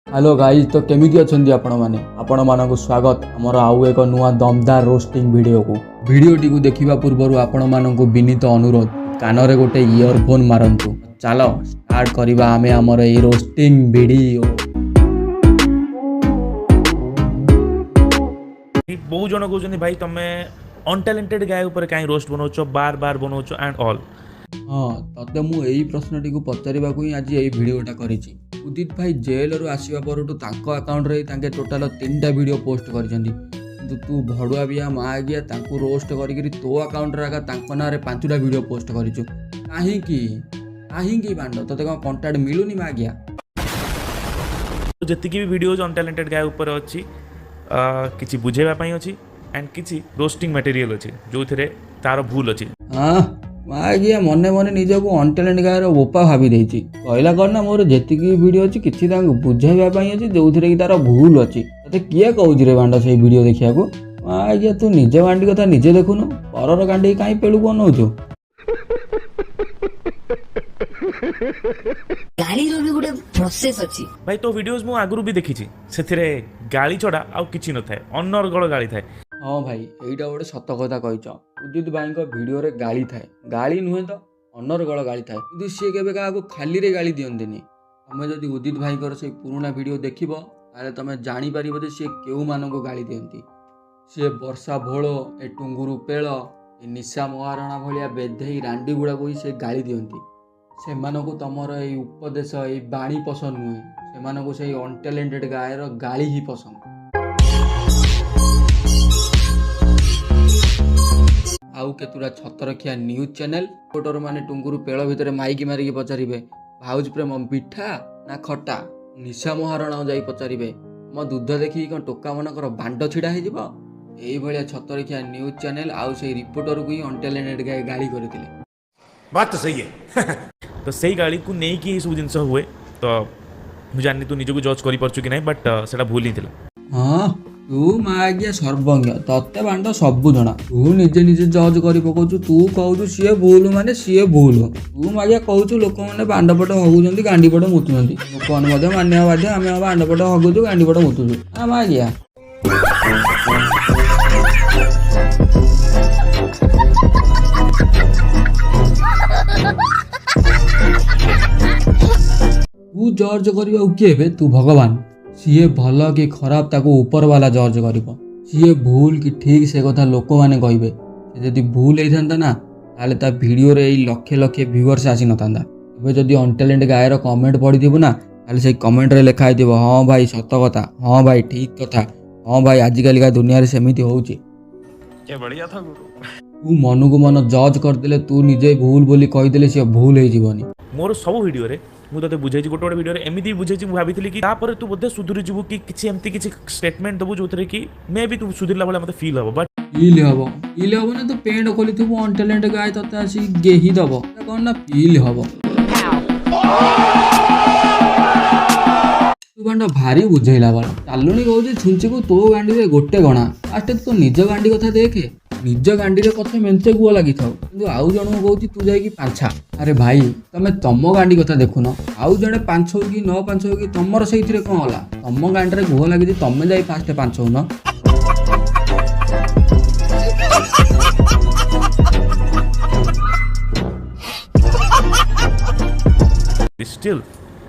Hello guys, ତ କେମିତି ଅଛନ୍ତି ଆପଣମାନେ? ଆପଣମାନଙ୍କୁ ସ୍ୱାଗତ ଆମର ଆଉ ଏକ ନୂଆ ଦମଦାର ରୋଷ୍ଟିଂ ଭିଡ଼ିଓକୁ। ଭିଡ଼ିଓଟିକୁ ଦେଖିବା ପୂର୍ବରୁ ଆପଣମାନଙ୍କୁ ବିନୀତ ଅନୁରୋଧ, କାନରେ ଗୋଟେ ଇୟରଫୋନ୍ ମାରନ୍ତୁ। ଚାଲ ଷ୍ଟାର୍ଟ କରିବା ଆମେ ଆମର ଏଇ ରୋଷ୍ଟିଂ ଭିଡ଼ିଓ। ବହୁତ ଜଣ କହୁଛନ୍ତି, ଭାଇ, ତମେ ଅନଟ୍ୟାଲେଣ୍ଟେଡ୍ ଗାଏ ଉପରେ କାହିଁ ରୋଷ୍ଟ ବନଉଛ, ବାର ବାର ବନଉଛ ଆଣ୍ଡ ଅଲ୍। ହଁ, ତତେ ମୁଁ ଏଇ ପ୍ରଶ୍ନଟିକୁ ପଚାରିବାକୁ ହିଁ ଆଜି ଏଇ ଭିଡ଼ିଓଟା କରିଛି। ଉଦିତ ଭାଇ ଜେଲରୁ ଆସିବା ପରଠୁ ତାଙ୍କ ଆକାଉଣ୍ଟରେ ତାଙ୍କେ ଟୋଟାଲ ତିନିଟା ଭିଡ଼ିଓ ପୋଷ୍ଟ କରିଛନ୍ତି। କିନ୍ତୁ ତୁ ଭଡ଼ୁଆ ବିଆ ମାଗିଆ ତାଙ୍କୁ ରୋଷ୍ଟ କରିକିରି ତୋ ଆକାଉଣ୍ଟରେ ଆକା ତାଙ୍କ ନାଁରେ ପାଞ୍ଚଟା ଭିଡ଼ିଓ ପୋଷ୍ଟ କରିଛୁ। କାହିଁକି, କାହିଁକି ବାଣ୍ଡ? ତତେ କ'ଣ କଣ୍ଟାକ୍ଟ ମିଳୁନି ମାଗିଆ? ଯେତିକି ବି ଭିଡ଼ିଓଜ୍ ଅନଟ୍ୟାଲେଣ୍ଟେଡ୍ ଗାଏ ଉପରେ ଅଛି, କିଛି ବୁଝେଇବା ପାଇଁ ଅଛି ଆଣ୍ଡ କିଛି ରୋଷ୍ଟିଂ ମେଟେରିଆଲ୍ ଅଛି, ଯେଉଁଥିରେ ତାର ଭୁଲ ଅଛି। ହଁ ମାଗିଆ, ମନେ ମନେ ନିଜକୁ ଅନଟ୍ୟାଲେଣ୍ଟ ଗାୟର ବୋପା ଭାବି ଦେଇଛି। କହିଲା କ'ଣ ନା ମୋର ଯେତିକି ବି ଭିଡ଼ିଓ ଅଛି, କିଛି ତାଙ୍କୁ ବୁଝାଇବା ପାଇଁ ଅଛି, ଯେଉଁଥିରେ କି ତାର ଭୁଲ ଅଛି। ତତେ କିଏ କହୁଛି ରେ ବାଣ୍ଡ ସେଇ ଭିଡ଼ିଓ ଦେଖିବାକୁ? ମାଗିଆ, ତୁ ନିଜ ଗାଣ୍ଡି କଥା ନିଜେ ଦେଖୁନୁ, ପରର ଗାଣ୍ଡି କାହିଁ ପେଳୁକୁ ଅନଉଛୁ? ଗାଳିର ବି ଗୋଟେ ପ୍ରୋସେସ ଅଛି। ଭାଇ, ତୋ ଭିଡ଼ିଓଜ୍ ମୁଁ ଆଗରୁ ବି ଦେଖିଛି। ସେଥିରେ ଗାଳି ଛଡ଼ା ଆଉ କିଛି ନଥାଏ, ଅନର୍ଗଳ ଗାଳି ଥାଏ। ହଁ ଭାଇ, ଏଇଟା ଗୋଟେ ସତ କଥା କହିଛ। ଉଦିତ ଭାଇଙ୍କ ଭିଡ଼ିଓରେ ଗାଳି ଥାଏ। ଗାଳି ନୁହେଁ ତ, ଅନର୍ଗଳ ଗାଳି ଥାଏ। କିନ୍ତୁ ସିଏ କେବେ କାହାକୁ ଖାଲିରେ ଗାଳି ଦିଅନ୍ତିନି। ତମେ ଯଦି ଉଦିତ ଭାଇଙ୍କର ସେଇ ପୁରୁଣା ଭିଡ଼ିଓ ଦେଖିବ, ତାହେଲେ ତମେ ଜାଣିପାରିବ ଯେ ସିଏ କେଉଁମାନଙ୍କୁ ଗାଳି ଦିଅନ୍ତି। ସିଏ ବର୍ଷା ଭୋଳ, ଏ ଟୁଙ୍ଗୁରୁ ପେଳ, ଏ ନିଶା ମହାରଣା ଭଳିଆ ବେଧେଇ ରାଣ୍ଡି ଗୁଡ଼ାକୁ ହିଁ ସେ ଗାଳି ଦିଅନ୍ତି। ସେମାନଙ୍କୁ ତମର ଏଇ ଉପଦେଶ, ଏଇ ବାଣୀ ପସନ୍ଦ ନୁହେଁ। ସେମାନଙ୍କୁ ସେଇ ଅନଟ୍ୟାଲେଣ୍ଟେଡ୍ ଗାୟର ଗାଳି ହିଁ ପସନ୍ଦ। ଆଉ କେତୁଟା ଛତରଖିଆ ନ୍ୟୁଜ୍ ଚ୍ୟାନେଲ୍ ରିପୋର୍ଟର ମାନେ ଟୁଙ୍ଗୁରୁ ପେଳ ଭିତରେ ମାଇକି ମାରିକି ପଚାରିବେ, ଭାଉଜ ପ୍ରେମ ମିଠା ନା ଖଟା? ନିଶା ମହାରଣା ଯାଇ ପଚାରିବେ, ମୋ ଦୁଧ ଦେଖିକି କ'ଣ ଟୋକା ମାନଙ୍କର ବାଣ୍ଡ ଛିଡ଼ା ହେଇଯିବ? ଏଇଭଳିଆ ଛତରଖିଆ ନ୍ୟୁଜ୍ ଚ୍ୟାନେଲ୍ ଆଉ ସେଇ ରିପୋର୍ଟରକୁ ହିଁ ଅନଟ୍ୟାଲେଣ୍ଟେଡ୍ ଗାଏ ଗାଳି କରିଥିଲେ। बात तो सही है। ତ ସେଇ ଗାଳିକୁ ନେଇକି ଏଇସବୁ ଜିନିଷ ହୁଏ। ତ ମୁଁ ଜାଣିନି ତୁ ନିଜକୁ ଜଜ୍ କରିପାରୁଛୁ କି ନାହିଁ, ବଟ୍ ସେଇଟା ଭୁଲ ହିଁ ଥିଲା। ହଁ, ତୁ ମାଗିଆ ସର୍ବଜ୍ଞ, ତତେ ବାଣ୍ଡ ସବୁ ଜଣା। ତୁ ନିଜେ ନିଜେ ଜଜ୍ କରି ପକଉଛୁ। ତୁ କହୁଛୁ ସିଏ ଭୁଲ ମାନେ ସିଏ ଭୁଲ। ତୁ ମାଗିଆ କହୁଛୁ ଲୋକମାନେ ବାଣ୍ଡ ପଟ ହଗୁଛନ୍ତି, ଗାଣ୍ଡି ପଟ ମୁତୁଛନ୍ତି। ଲୋକମାନେ ମଧ୍ୟ ମାନିବା ବାଧ୍ୟ, ଆମେ ବାଣ୍ଡ ପଟ ହଗୁଛୁ, ଗାଣ୍ଡି ପଟ ମୁତୁଛୁ। ହଁ ମାଗିଆ, ତୁ ଜଜ୍ କରିବାକୁ କିଏ ଏବେ? ତୁ ଭଗବାନ? ସିଏ ଭଲ କି ଖରାପ, ତାକୁ ଉପରବାଲା ଜଜ୍ କରିବ। ସିଏ ଭୁଲ କି ଠିକ୍, ସେ କଥା ଲୋକମାନେ କହିବେ। ସେ ଯଦି ଭୁଲ ହେଇଥାନ୍ତା ନା, ତାହେଲେ ତା ଭିଡ଼ିଓରେ ଏଇ ଲକ୍ଷେ ଲକ୍ଷେ ଭିଉଅର୍ସ ଆସିନଥାନ୍ତା। ଏବେ ଯଦି ଅନଟ୍ୟାଲେଣ୍ଟ ଗାୟର କମେଣ୍ଟ ପଢ଼ିଥିବୁ ନା, ତାହେଲେ ସେଇ କମେଣ୍ଟରେ ଲେଖା ହେଇଥିବ, ହଁ ଭାଇ, ସତ କଥା, ହଁ ଭାଇ, ଠିକ୍ କଥା, ହଁ ଭାଇ, ଆଜିକାଲିକା ଦୁନିଆରେ ସେମିତି ହେଉଛି। ତୁ ମନକୁ ମନ ଜଜ୍ କରିଦେଲେ, ତୁ ନିଜେ ଭୁଲ ବୋଲି କହିଦେଲେ ସିଏ ଭୁଲ ହେଇଯିବନି। ମୋର ସବୁ ଭିଡ଼ିଓରେ ମୁଁ ତୋତେ ବୁଝେଇଛି। ଗୋଟେ ଗୋଟେ ଭିଡ଼ିଓରେ ଏମିତି ବି ବୁଝେଇଛି, ମୁଁ ଭାବିଥିଲି କି ତାପରେ ତୁ ବୋଧେ ସୁଧୁରି ଯିବୁ କି କିଛି ଏମିତି କିଛି ଷ୍ଟେଟମେଣ୍ଟ ଦେବୁ, ଯେଉଁଥିରେ କି ମେ ବି ତୁ ସୁଧୁରିଲା ଭଳିଆ ମୋତେ ଫିଲ୍ ହେବ, ବଟ୍ ଫିଲ୍ ହବ? ଫିଲ୍ ହବ ନା, ତୁ ପେଣ୍ଟ ଖୋଲିଥିବୁ, ଅନଟ୍ୟାଲେଣ୍ଟ ଗାଏ ତତେ ଆସିକି ଗେହି ଦବ। ଏଟା କ'ଣ ନା ଫିଲ୍ ହବ? ତୁ ବାଣ୍ଡ ଭାରି ବୁଝେଇଲା ବାଳ। ଚାଲୁଣି କହୁଛି ଛୁଞ୍ଚିକୁ, ତୋ ଗାଣ୍ଡିରେ ଗୋଟେ ଗଣା। ଫାଷ୍ଟ ତୁ ନିଜ ଗାଣ୍ଡି କଥା ଦେଖେ। ନିଜ ଗାଣ୍ଡିରେ କଥା ମେଞ୍ଚେ ଗୁଅ ଲାଗିଥାଉ, କିନ୍ତୁ ଆଉ ଜଣଙ୍କୁ କହୁଛି ତୁ ଯାଇକି ପାଞ୍ଚା। ଆରେ ଭାଇ, ତମେ ତମ ଗାଣ୍ଡି କଥା ଦେଖୁନ। ଆଉ ଜଣେ ପାଞ୍ଚ ହଉ କି ନ ପାଞ୍ଚ ହଉ କି, ତମର ସେଇଥିରେ କ'ଣ ଗଲା? ତମ ଗାଣ୍ଡିରେ ଗୁହ ଲାଗିଛି, ତମେ ଯାଇ ଫାଷ୍ଟ ପାଞ୍ଚ ହଉନ। ଷ୍ଟିଲ୍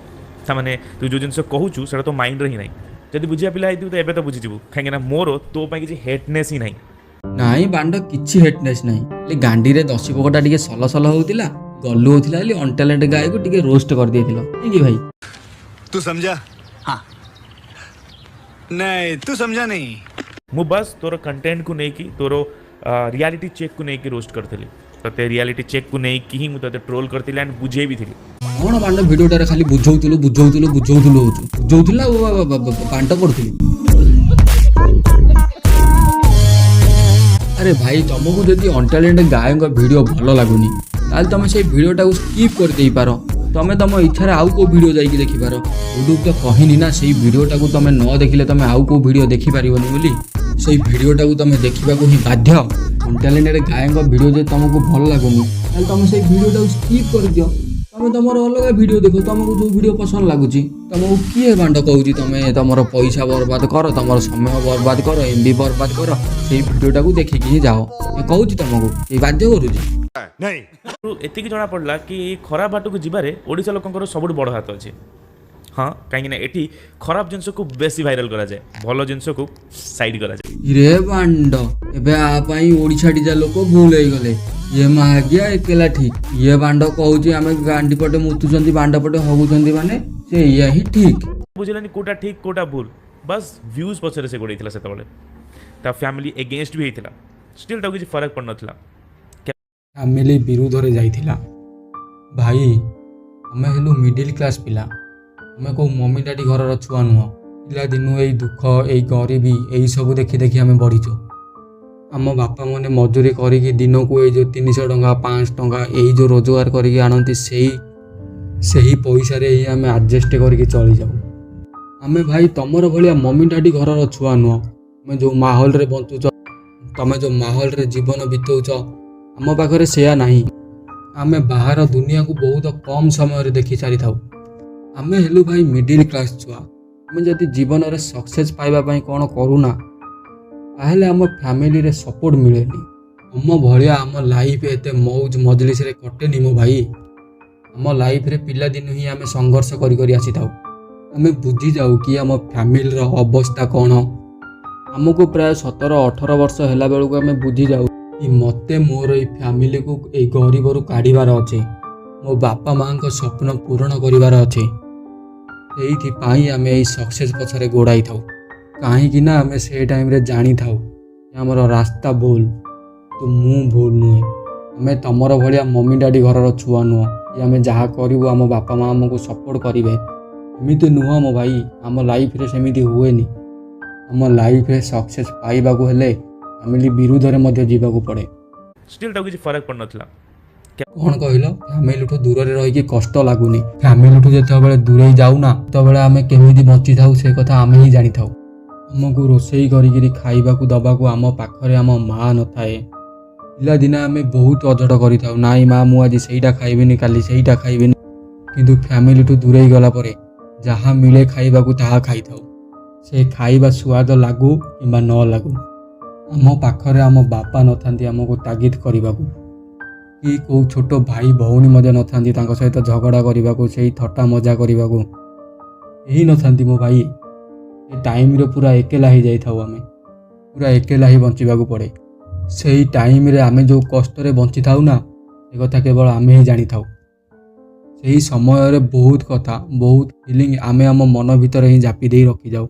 ତାମାନେ ତୁ ଯେଉଁ ଜିନିଷ କହୁଛୁ, ସେଇଟା ତୋ ମାଇଣ୍ଡରେ ହିଁ ନାହିଁ। ଯଦି ବୁଝିବା ପିଲା ହେଇଥିବୁ ତ ଏବେ ତ ବୁଝିଯିବୁ, କାହିଁକିନା ମୋର ତୋ ପାଇଁ କିଛି ହେଟନେସ୍ ହିଁ ନାହିଁ। ନାଇଁ ବାଣ୍ଡ, କିଛି ହେଟନେସ୍ ନାହିଁ। ଖାଲି ଗାଣ୍ଡିରେ ଦଶି ପୋକଟା ଟିକେ ସଲ ସଲ ହଉଥିଲା, ଗଲୁ ହଉଥିଲା ବୋଲି ଅନଟ୍ୟାଲେଣ୍ଟ ଗାୟକୁ ଟିକେ ରୋଷ୍ଟ କରିଦେଇଥିଲ। ନାଇଁ କି ଭାଇ? तू समझा? हाँ, नहीं, तू समझा नहीं। ମୁଁ ବାସ୍ ତୋର କଣ୍ଟେଣ୍ଟକୁ ନେଇକି, ତୋର ରିଆଲିଟି ଚେକ୍କୁ ନେଇକି ରୋଷ୍ଟ କରିଥିଲି ତୋତେ। ରିଆଲିଟି ଚେକ୍କୁ ନେଇକି ହିଁ ମୁଁ ତୋତେ ଟ୍ରୋଲ୍ କରିଥିଲି ଆଣ୍ଡ ବୁଝେଇ ବି ଥିଲି। କ'ଣ ବାଣ୍ଡ ଭିଡ଼ିଓଟାରେ ଖାଲି ବୁଝଉଥିଲୁ, ବୁଝଉଥିଲୁ, ବୁଝଉଥିଲୁ ହଉଛୁ? ବୁଝଉଥିଲୁ ଆଉ ବାଣ୍ଡ କରୁଥିଲୁ? ଆରେ ଭାଇ, ତମକୁ ଯଦି ଅନଟ୍ୟାଲେଣ୍ଟ ଗାୟଙ୍କ ଭିଡ଼ିଓ ଭଲ ଲାଗୁନି, ତାହେଲେ ତମେ ସେଇ ଭିଡ଼ିଓଟାକୁ ସ୍କିପ୍ କରିଦେଇପାର। ତମେ ତମ ଇଚ୍ଛାରେ ଆଉ କେଉଁ ଭିଡ଼ିଓ ଯାଇକି ଦେଖିପାର। ୟୁଟ୍ୟୁବ୍ ତ କହିନି ନା, ସେଇ ଭିଡ଼ିଓଟାକୁ ତମେ ନ ଦେଖିଲେ ତମେ ଆଉ କେଉଁ ଭିଡ଼ିଓ ଦେଖିପାରିବନି ବୋଲି। ସେଇ ଭିଡ଼ିଓଟାକୁ ତମେ ଦେଖିବାକୁ ହିଁ ବାଧ୍ୟ। ଅନଟ୍ୟାଲେଣ୍ଟେଡ୍ ଗାୟଙ୍କ ଭିଡ଼ିଓ ଯଦି ତମକୁ ଭଲ ଲାଗୁନି, ତାହେଲେ ତମେ ସେଇ ଭିଡ଼ିଓଟାକୁ ସ୍କିପ୍ କରିଦିଅ। ତମେ ତମେ ତମର ଅଲଗା ଭିଡ଼ିଓ ଦେଖ, ତମକୁ ଯୋଉ ଭିଡ଼ିଓ ପସନ୍ଦ ଲାଗୁଛି। ତମକୁ କିଏ ବାଣ୍ଡ କହୁଛି ତମେ ତମର ପଇସା ବର୍ବାଦ କର, ତମର ସମୟ ବର୍ବାଦ କର, ଏମବି ବର୍ବାଦ କର, ସେଇ ଭିଡ଼ିଓଟାକୁ ଦେଖିକି ହିଁ ଯାଅ? ଏ କହୁଛି ତମକୁ? ଏ ବାଧ୍ୟ କରୁଛି? नहीं। ଏତିକି ଜଣାପଡ଼ିଲା କି ଏଇ ଖରାପ ବାଟକୁ ଯିବାରେ ଓଡ଼ିଶା ଲୋକଙ୍କର ସବୁଠୁ ବଡ଼ ହାତ ଅଛି। ହଁ, କାହିଁକିନା ଏଠି ଖରାପ ଜିନିଷକୁ ବେଶୀ ଭାଇରାଲ କରାଯାଏ, ଭଲ ଜିନିଷକୁ ସାଇଡ୍ କରାଯାଏ। ରେ ବାଣ୍ଡ, ଏବେ ଆ ପାଇଁ ଓଡ଼ିଶା ଟିଜା ଲୋକ ଭୁଲ ହେଇଗଲେ। ଇଏ ମାଗିଆ ଏକେଲା ଠିକ। ଇଏ ବାଣ୍ଡ କହୁଛି ଆମେ ଗାଣ୍ଡି ପଟେ ମୁତୁଛନ୍ତି, ବାଣ୍ଡ ପଟେ ହଗୁଛନ୍ତି, ମାନେ ସେ ଇଏ ହିଁ ଠିକ। ବୁଝିଲାନି କୋଉଟା ଠିକ୍, କୋଉଟା ଭୁଲ। ବାସ୍, ଭ୍ୟୁଜ୍ ପଛରେ ସେ ଗୋଡ଼େଇଥିଲା। ସେତେବେଳେ ତା ଫ୍ୟାମିଲି ଏଗେନଷ୍ଟ ବି ହେଇଥିଲା, ଷ୍ଟିଲ୍ ତାକୁ କିଛି ଫରକ ପଡ଼ିନଥିଲା। ଫ୍ୟାମିଲି ବିରୁଦ୍ଧରେ ଯାଇଥିଲା। ଭାଇ, ଆମେ ହେଲୁ ମିଡ଼ିଲ୍ କ୍ଲାସ୍ ପିଲା। ଆମେ କେଉଁ ମମି ଡାଡ଼ି ଘରର ଛୁଆ ନୁହଁ। ପିଲାଦିନୁ ଏଇ ଦୁଃଖ, ଏଇ ଗରିବୀ, ଏଇ ସବୁ ଦେଖି ଦେଖି ଆମେ ବଢ଼ିଛୁ। ଆମ ବାପାମାନେ ମଜୁରୀ କରିକି ଦିନକୁ ଏଇ ଯେଉଁ 300 ଟଙ୍କା, 500 ଟଙ୍କା ଏଇ ଯେଉଁ ରୋଜଗାର କରିକି ଆଣନ୍ତି, ସେହି ପଇସାରେ ହିଁ ଆମେ ଆଡ଼ଜଷ୍ଟ କରିକି ଚଳିଯାଉ। ଆମେ ଭାଇ ତମର ଭଳିଆ ମମି ଡାଡ଼ି ଘରର ଛୁଆ ନୁହଁ। ଆମେ ଯେଉଁ ମାହୋଲରେ ବଞ୍ଚୁଛ, ତମେ ଯେଉଁ ମାହୋଲରେ ଜୀବନ ବିତଉଛ, ଆମ ପାଖରେ ସେୟା ନାହିଁ। ଆମେ ବାହାର ଦୁନିଆକୁ ବହୁତ କମ୍ ସମୟରେ ଦେଖି ସାରିଥାଉ। ଆମେ ହେଲୁ ଭାଇ ମିଡ଼ିଲ୍ କ୍ଲାସ୍ ଛୁଆ। ଆମେ ଯଦି ଜୀବନରେ ସକ୍ସେସ୍ ପାଇବା ପାଇଁ କ'ଣ କରୁନା, ତାହେଲେ ଆମ ଫ୍ୟାମିଲିରେ ସପୋର୍ଟ ମିଳେନି। ଆମ ଭଳିଆ ଆମ ଲାଇଫ୍ ଏତେ ମଉଜ ମଜଲିସରେ କଟେନି ମୋ ଭାଇ। ଆମ ଲାଇଫରେ ପିଲାଦିନୁ ହିଁ ଆମେ ସଂଘର୍ଷ କରି କରି ଆସିଥାଉ। ଆମେ ବୁଝିଯାଉ କି ଆମ ଫ୍ୟାମିଲିର ଅବସ୍ଥା କ'ଣ। ଆମକୁ ପ୍ରାୟ 17-18 ବର୍ଷ ହେଲା ବେଳକୁ ଆମେ ବୁଝିଯାଉ କି ମୋତେ ମୋର ଏଇ ଫ୍ୟାମିଲିକୁ ଏଇ ଗରିବରୁ କାଢ଼ିବାର ଅଛି, ମୋ ବାପା ମାଆଙ୍କ ସ୍ୱପ୍ନ ପୂରଣ କରିବାର ଅଛି। ସେଇଥିପାଇଁ ଆମେ ଏଇ ସକ୍ସେସ୍ ପଛରେ ଗୋଡ଼ାଇଥାଉ, କାହିଁକି ନା ଆମେ ସେ ଟାଇମ୍ରେ ଜାଣିଥାଉ ଯେ ଆମର ରାସ୍ତା ଭୁଲ, କିନ୍ତୁ ମୁଁ ଭୁଲ ନୁହେଁ। ଆମେ ତମର ଭଳିଆ ମମି ଡାଡ଼ି ଘରର ଛୁଆ ନୁହଁ କି ଆମେ ଯାହା କରିବୁ ଆମ ବାପା ମା ଆମକୁ ସପୋର୍ଟ କରିବେ। ଏମିତି ନୁହଁ ମୋ ଭାଇ। ଆମ ଲାଇଫରେ ସେମିତି ହୁଏନି। ଆମ ଲାଇଫରେ ସକ୍ସେସ୍ ପାଇବାକୁ ହେଲେ ଫ୍ୟାମିଲି ବିରୁଦ୍ଧରେ ମଧ୍ୟ ଯିବାକୁ ପଡ଼େ। ଷ୍ଟିଲ୍ ତାକୁ କିଛି ଫରକ ପଡ଼ିନଥିଲା। କ'ଣ କହିଲ? ଫ୍ୟାମିଲିଠୁ ଦୂରରେ ରହିକି କଷ୍ଟ ଲାଗୁନି? ଫ୍ୟାମିଲିଠୁ ଯେତେବେଳେ ଦୂରେଇ ଯାଉନା, ସେତେବେଳେ ଆମେ କେମିତି ବଞ୍ଚିଥାଉ, ସେ କଥା ଆମେ ହିଁ ଜାଣିଥାଉ। ଆମକୁ ରୋଷେଇ କରିକିରି ଖାଇବାକୁ ଦବାକୁ ଆମ ପାଖରେ ଆମ ମା ନଥାଏ। ପିଲାଦିନେ ଆମେ ବହୁତ ଅଝଟ କରିଥାଉ, ନାଇଁ ମା, ମୁଁ ଆଜି ସେଇଟା ଖାଇବିନି, କାଲି ସେଇଟା ଖାଇବିନି। କିନ୍ତୁ ଫ୍ୟାମିଲିଠୁ ଦୂରେଇ ଗଲା ପରେ ଯାହା ମିଳେ ଖାଇବାକୁ ତାହା ଖାଇଥାଉ, ସେ ଖାଇବା ସୁଆଦ ଲାଗୁ କିମ୍ବା ନ ଲାଗୁ। ଆମ ପାଖରେ ଆମ ବାପା ନଥାନ୍ତି ଆମକୁ ତାଗିଦ କରିବାକୁ, କି କେଉଁ ଛୋଟ ଭାଇ ଭଉଣୀ ମଧ୍ୟ ନଥାନ୍ତି ତାଙ୍କ ସହିତ ଝଗଡ଼ା କରିବାକୁ, ସେଇ ଥଟ୍ଟା ମଜା କରିବାକୁ କେହି ନଥାନ୍ତି ମୋ ଭାଇ। ସେ ଟାଇମ୍ରେ ପୁରା ଏକେଲା ହେଇଯାଇଥାଉ ଆମେ, ପୁରା ଏକେଲା ହିଁ ବଞ୍ଚିବାକୁ ପଡ଼େ। ସେଇ ଟାଇମ୍ରେ ଆମେ ଯେଉଁ କଷ୍ଟରେ ବଞ୍ଚିଥାଉ ନା, ସେ କଥା କେବଳ ଆମେ ହିଁ ଜାଣିଥାଉ। ସେହି ସମୟରେ ବହୁତ କଥା, ବହୁତ ଫିଲିଙ୍ଗ ଆମେ ଆମ ମନ ଭିତରେ ହିଁ ଜାପି ଦେଇ ରଖିଯାଉ।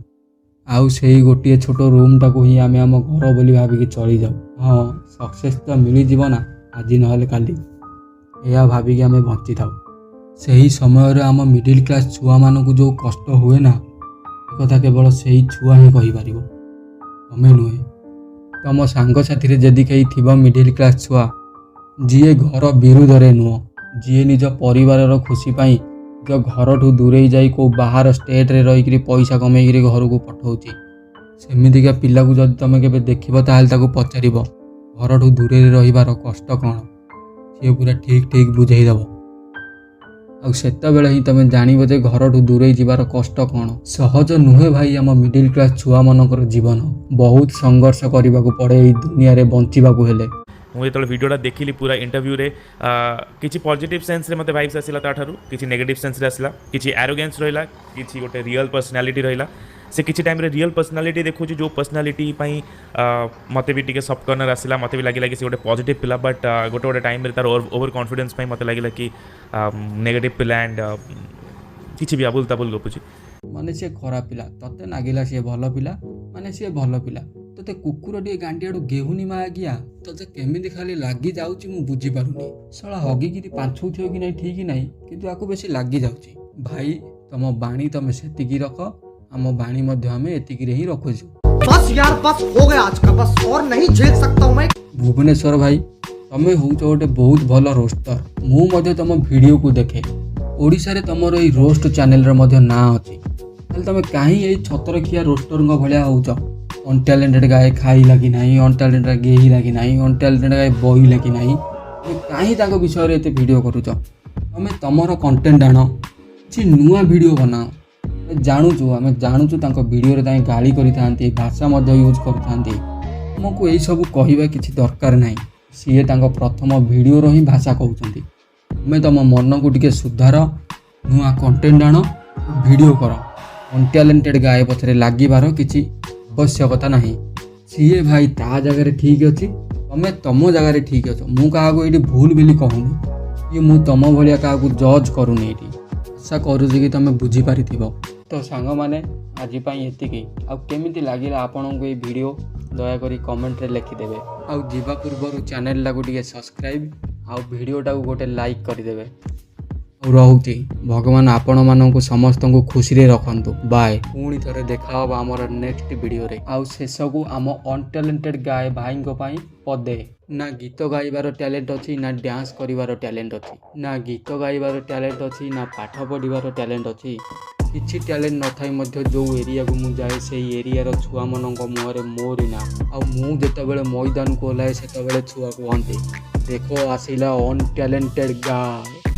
ଆଉ ସେଇ ଗୋଟିଏ ଛୋଟ ରୁମ୍ଟାକୁ ହିଁ ଆମେ ଆମ ଘର ବୋଲି ଭାବିକି ଚଳିଯାଉ। ହଁ, ସକ୍ସେସ୍ ତ ମିଳିଯିବ ନା, ଆଜି ନହେଲେ କାଲି, ଏହା ଭାବିକି ଆମେ ବଞ୍ଚିଥାଉ। ସେହି ସମୟରେ ଆମ ମିଡ଼ିଲ୍ କ୍ଲାସ୍ ଛୁଆମାନଙ୍କୁ ଯେଉଁ କଷ୍ଟ ହୁଏ ନା, ସେ କଥା କେବଳ ସେଇ ଛୁଆ ହିଁ କହିପାରିବ, ତମେ ନୁହେଁ। ତମ ସାଙ୍ଗସାଥିରେ ଯଦି କେହି ଥିବ ମିଡ଼ିଲ୍ କ୍ଲାସ୍ ଛୁଆ, ଯିଏ ଘର ବିରୁଦ୍ଧରେ ନୁହଁ, ଯିଏ ନିଜ ପରିବାରର ଖୁସି ପାଇଁ ନିଜ ଘରଠୁ ଦୂରେଇ ଯାଇ କେଉଁ ବାହାର ଷ୍ଟେଟ୍ରେ ରହିକିରି ପଇସା କମେଇକିରି ଘରକୁ ପଠଉଛି, ସେମିତିକା ପିଲାକୁ ଯଦି ତମେ କେବେ ଦେଖିବ, ତାହେଲେ ତାକୁ ପଚାରିବ ଘରଠୁ ଦୂରରେ ରହିବାର କଷ୍ଟ କ'ଣ। ସିଏ ପୁରା ଠିକ୍ ଠିକ୍ ବୁଝେଇଦେବ। ଆଉ ସେତେବେଳେ ହିଁ ତମେ ଜାଣିବ ଯେ ଘରଠୁ ଦୂରେଇ ଯିବାର କଷ୍ଟ କ'ଣ। ସହଜ ନୁହେଁ ଭାଇ ଆମ ମିଡ଼ିଲ୍ କ୍ଲାସ୍ ଛୁଆମାନଙ୍କର ଜୀବନ। ବହୁତ ସଂଘର୍ଷ କରିବାକୁ ପଡ଼େ ଏଇ ଦୁନିଆରେ ବଞ୍ଚିବାକୁ ହେଲେ। ମୁଁ ଯେତେବେଳେ ଭିଡ଼ିଓଟା ଦେଖିଲି ପୁରା, ଇଣ୍ଟରଭ୍ୟୁରେ କିଛି ପଜିଟିଭ୍ ସେନ୍ସରେ ମୋତେ ଭାଇବ୍ସ ଆସିଲା ତାଠାରୁ, କିଛି ନେଗେଟିଭ୍ ସେନ୍ସରେ ଆସିଲା। କିଛି ଆରୋଗେନ୍ସ ରହିଲା, କିଛି ଗୋଟେ ରିଅଲ୍ ପର୍ସନାଲିଟି ରହିଲା। ସେ କିଛି ଟାଇମ୍ରେ ରିଅଲ୍ ପର୍ସନାଲିଟି ଦେଖାଉଛି, ଯେଉଁ ପର୍ସନାଲିଟି ପାଇଁ ମୋତେ ବି ଟିକେ ସଫ୍ଟ କର୍ଣ୍ଣର ଆସିଲା। ମୋତେ ବି ଲାଗିଲା କି ସେ ଗୋଟେ ପଜିଟିଭ୍ ପିଲା। ବଟ୍ ଗୋଟେ ଗୋଟେ ଟାଇମ୍ରେ ତାର ଓଭର କନଫିଡେନ୍ସ ପାଇଁ ମୋତେ ଲାଗିଲା କି ନେଗେଟିଭ୍ ପିଲା ଆଣ୍ଡ କିଛି ବି ଆବୁଲ ତାବୁଲ ଗପୁଛି। ମାନେ ସିଏ ଖରାପ ପିଲା, ତତେ ନାଗିଲା ସିଏ ଭଲ ପିଲା, ମାନେ ସିଏ ଭଲ ପିଲା। ତତେ କୁକୁର ଟିକେ ଗାଣ୍ଡିଆଡୁ ଗେହୁନି ମା ଆଜ୍ଞା, ତତେ କେମିତି ଖାଲି ଲାଗି ଯାଉଛି ମୁଁ ବୁଝିପାରୁନି। ଶଳା ହଗିକିରି ପାଞ୍ଚଉଥିବ କି ନାହିଁ ଠିକ୍ ନାହିଁ, କିନ୍ତୁ ଆକୁ ବେଶୀ ଲାଗି ଯାଉଛି। ଭାଇ, ତମ ବାଣୀ ତମେ ସେତିକି ରଖ, ଆମ ବାଣୀ ମଧ୍ୟ ଆମେ ଏତିକିରେ ହିଁ ରଖୁଛୁ। बस यार, बस हो गया आज का, बस और नहीं झेल सकता हूँ मैं। ଭୁବନେଶ୍ୱର ଭାଇ, ତମେ ହେଉଛ ଗୋଟେ ବହୁତ ଭଲ ରୋଷ୍ଟର। ମୁଁ ମଧ୍ୟ ତମ ଭିଡ଼ିଓକୁ ଦେଖେ। ଓଡ଼ିଶାରେ ତମର ଏଇ ରୋଷ୍ଟ ଚ୍ୟାନେଲର ମଧ୍ୟ ନାଁ ଅଛି। ତାହେଲେ ତମେ କାହିଁ ଏଇ ଛତରଖିଆ ରୋଷ୍ଟରଙ୍କ ଭଳିଆ ହେଉଛ? ଅନଟ୍ୟାଲେଣ୍ଟେଡ଼ ଗାଏ ଖାଇଲା କି ନାହିଁ, ଅନଟ୍ୟାଲେଣ୍ଟେଡ଼ ଗେହିଲା କି ନାହିଁ, ଅନଟ୍ୟାଲେଣ୍ଟେଡ଼ ଗାଏ ବହିଲା କି ନାହିଁ, ତମେ କାହିଁ ତାଙ୍କ ବିଷୟରେ ଏତେ ଭିଡ଼ିଓ କରୁଛ? ତମେ ତମେ ତମର କଣ୍ଟେଣ୍ଟ ଆଣ, କିଛି ନୂଆ ଭିଡ଼ିଓ ବନାଅ। ଆମେ ଜାଣୁଛୁ, ଆମେ ଜାଣୁଛୁ, ତାଙ୍କ ଭିଡ଼ିଓରେ ତାଙ୍କେ ଗାଳି କରିଥାନ୍ତି, ଭାଷା ମଧ୍ୟ ୟୁଜ୍ କରିଥାନ୍ତି। ତୁମକୁ ଏଇସବୁ କହିବା କିଛି ଦରକାର ନାହିଁ। ସିଏ ତାଙ୍କ ପ୍ରଥମ ଭିଡ଼ିଓର ହିଁ ଭାଷା କହୁଛନ୍ତି। ତୁମେ ତମ ମନକୁ ଟିକେ ସୁଧାର, ନୂଆ କଣ୍ଟେଣ୍ଟ ଆଣ, ଭିଡ଼ିଓ କର। ଅନଟ୍ୟାଲେଣ୍ଟେଡ଼ ଗାଏ ପଛରେ ଲାଗିବାର କିଛି ଆବଶ୍ୟକତା ନାହିଁ। ସିଏ ଭାଇ ତା ଜାଗାରେ ଠିକ୍ ଅଛି, ତମେ ତମ ଜାଗାରେ ଠିକ୍ ଅଛ। ମୁଁ କାହାକୁ ଏଇଠି ଭୁଲ ବୋଲି କହୁନି କି ମୁଁ ତମ ଭଳିଆ କାହାକୁ ଜଜ୍ କରୁନି ଏଇଠି। ଆଶା କରୁଛି କି ତମେ ବୁଝିପାରିଥିବ। ତ ସାଙ୍ଗମାନେ, ଆଜି ପାଇଁ ଏତିକି। ଆଉ କେମିତି ଲାଗିଲା ଆପଣଙ୍କୁ ଏଇ ଭିଡ଼ିଓ, ଦୟାକରି କମେଣ୍ଟରେ ଲେଖିଦେବେ। ଆଉ ଯିବା ପୂର୍ବରୁ ଚ୍ୟାନେଲଟାକୁ ଟିକେ ସବସ୍କ୍ରାଇବ୍ ଆଉ ଭିଡ଼ିଓଟାକୁ ଗୋଟେ ଲାଇକ୍ କରିଦେବେ। ଆଉ ରହୁଛି। ଭଗବାନ ଆପଣମାନଙ୍କୁ ସମସ୍ତଙ୍କୁ ଖୁସିରେ ରଖନ୍ତୁ। ବାଏ। ପୁଣି ଥରେ ଦେଖା ହବ ଆମର ନେକ୍ସଟ ଭିଡ଼ିଓରେ। ଆଉ ଶେଷକୁ ଆମ ଅନଟ୍ୟାଲେଣ୍ଟେଡ଼ ଗାଏ ଭାଇଙ୍କ ପାଇଁ ପଦେ। ନା ଗୀତ ଗାଇବାର ଟ୍ୟାଲେଣ୍ଟ ଅଛି, ନା ଡ୍ୟାନ୍ସ କରିବାର ଟ୍ୟାଲେଣ୍ଟ ଅଛି, ନା ଗୀତ ଗାଇବାର ଟ୍ୟାଲେଣ୍ଟ ଅଛି, ନା ପାଠ ପଢ଼ିବାର ଟ୍ୟାଲେଣ୍ଟ ଅଛି। କିଛି ଟ୍ୟାଲେଣ୍ଟ ନଥାଇ ମଧ୍ୟ ଯେଉଁ ଏରିଆକୁ ମୁଁ ଯାଏ, ସେଇ ଏରିଆର ଛୁଆମାନଙ୍କ ମୁହଁରେ ମୋରି ନାଁ। ଆଉ ମୁଁ ଯେତେବେଳେ ମଇଦାନକୁ ଓହ୍ଲାଏ, ସେତେବେଳେ ଛୁଆ କୁହନ୍ତି, "ଦେଖ, ଆସିଲା ଅନଟ୍ୟାଲେଣ୍ଟେଡ଼ ଗାଏ।"